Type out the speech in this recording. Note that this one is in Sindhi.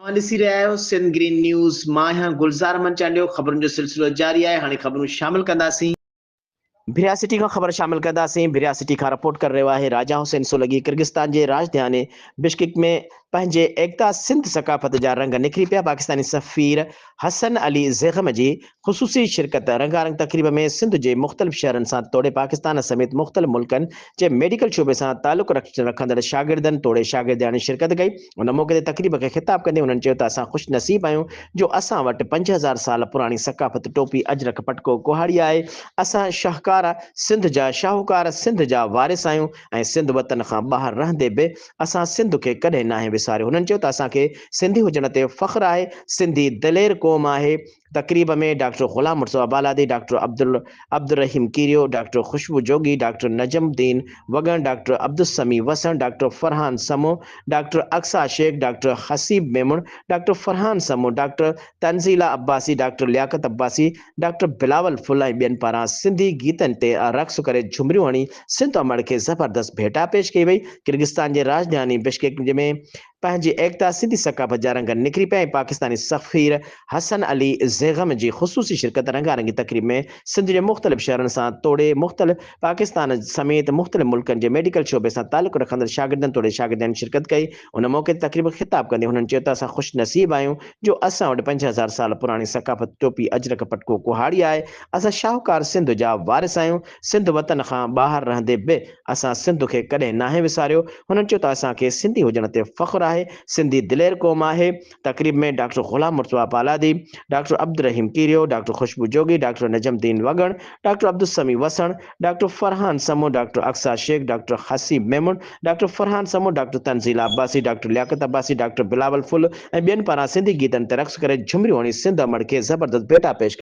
اوهان ڏسي رهيا آهيو سنڌ گرين نيوز، مان آهيان گلزار احمد چانڊيو، خبرن جو سلسلو جاري آهي، هاڻي خبرون شامل ڪنداسين. ڀريا سٽي کان خبر شامل ڪنداسين، ڀريا سٽي کان رپورٽ ڪري رهيو آهي راجا حسين سولنگي، ڪرغستان جي راڄڌاني بشڪيڪ ۾ پنهنجي ايڪتا سنڌ ثقافت جا رنگ نکري پيا، پاڪستاني سفير حسن علي زيغم جي خصوصي شرڪت، رنگارنگ تقريب ۾ سنڌ جي مختلف شهرن سان توڙي پاڪستان سميت مختلف ملڪن جي ميڊيڪل شعبي سان تعلق رکندڙ شاگردن توڙي شاگردياڻين شرڪت ڪئي. ان موقعي تي تقريب کي خطاب ڪندي هنن چيو ته اسان خوش نصيب آهيون جو اسان وٽ 5000 سال پراڻي ثقافت ٽوپي اجرڪ پٽڪو ڪهاڙي آهي، اسان شاهڪار سنڌ جا شاهوڪار سنڌ جا وارث آهيون ۽ سنڌ وطن کان ٻاهر رهندي به اسان سنڌ کي ڪڏهن ناهي وساريو. هنن چيو ته اسان کي سنڌي هجڻ تي فخر آهي، سنڌي دلير قوم آهي، تقريب ۾ doctor Ghulam Murtaza Baladi, doctor Abdulrahim Kerio, doctor Khushboo Jogi, doctor Najam Uddin Wagan, doctor Abdul Sami Wassan, doctor Farhan Samoon, doctor Aqsa Shaikh, doctor Haseeb Memon, doctor Farhan Samoon, doctor Tanzeela Abbasi, doctor Liaquat Abbasi, doctor Bilawal Phul ۽ ٻين پاران سنڌي گيتن تي رقص ڪري جهمريون هڻي سنڌ امڙ کي زبردست ڀيٽا پيش ڪئي وئي. ڪرغستان جي راڄڌاني بشڪيڪ ۾ پنهنجي ايڪتا سنڌي ثقافت جا رنگ نکري پيا ۽ پاڪستاني سفير حسن علي ضيغم جي خصوصي شرڪت رنگارنگي تقريب ۾ سنڌ جي مختلف شهرن سان توڙي مختلف پاڪستان سميت مختلف ملڪن جي ميڊيڪل شعبي سان تعلق رکندڙ شاگردن توڙي شاگردياڻين شرڪت ڪئي ان موقعي تي تقريب کي خطاب ڪندي هنن چيو ته اسان خوش نصيب آهيون جو اسان وٽ 5000 سال پراڻي ثقافت ٽوپي اجرڪ پٽڪو ڪهاڙي آهي اسان شاهوڪار سنڌ جا وارث آهيون سنڌ وطن کان ٻاهر رهندي به اسان سنڌ کي ڪڏهن ناهي وساريو، هنن چيو ته اسان کي سنڌي هجڻ تي فخر آهي، سنڌي دلير قوم آهي، تقريب ۾ doctor Ghulam Murtaza Paladi, doctor Abdulrahim Kerio, doctor Khushboo Jogi, doctor Najam Uddin Wagan, doctor Abdul Sami Wassan, doctor Farhan Samoon, doctor Aqsa Shaikh, doctor Haseeb Memon, doctor Farhan Samoon, doctor Tanzeela Abbasi, doctor Liaquat Abbasi, doctor Bilawal Phul ۽ ٻين پاران سنڌي گيتن تي رقص ڪري جهمريون هڻي سنڌ امڙ کي زبردست ڀيٽا پيش ڪئي.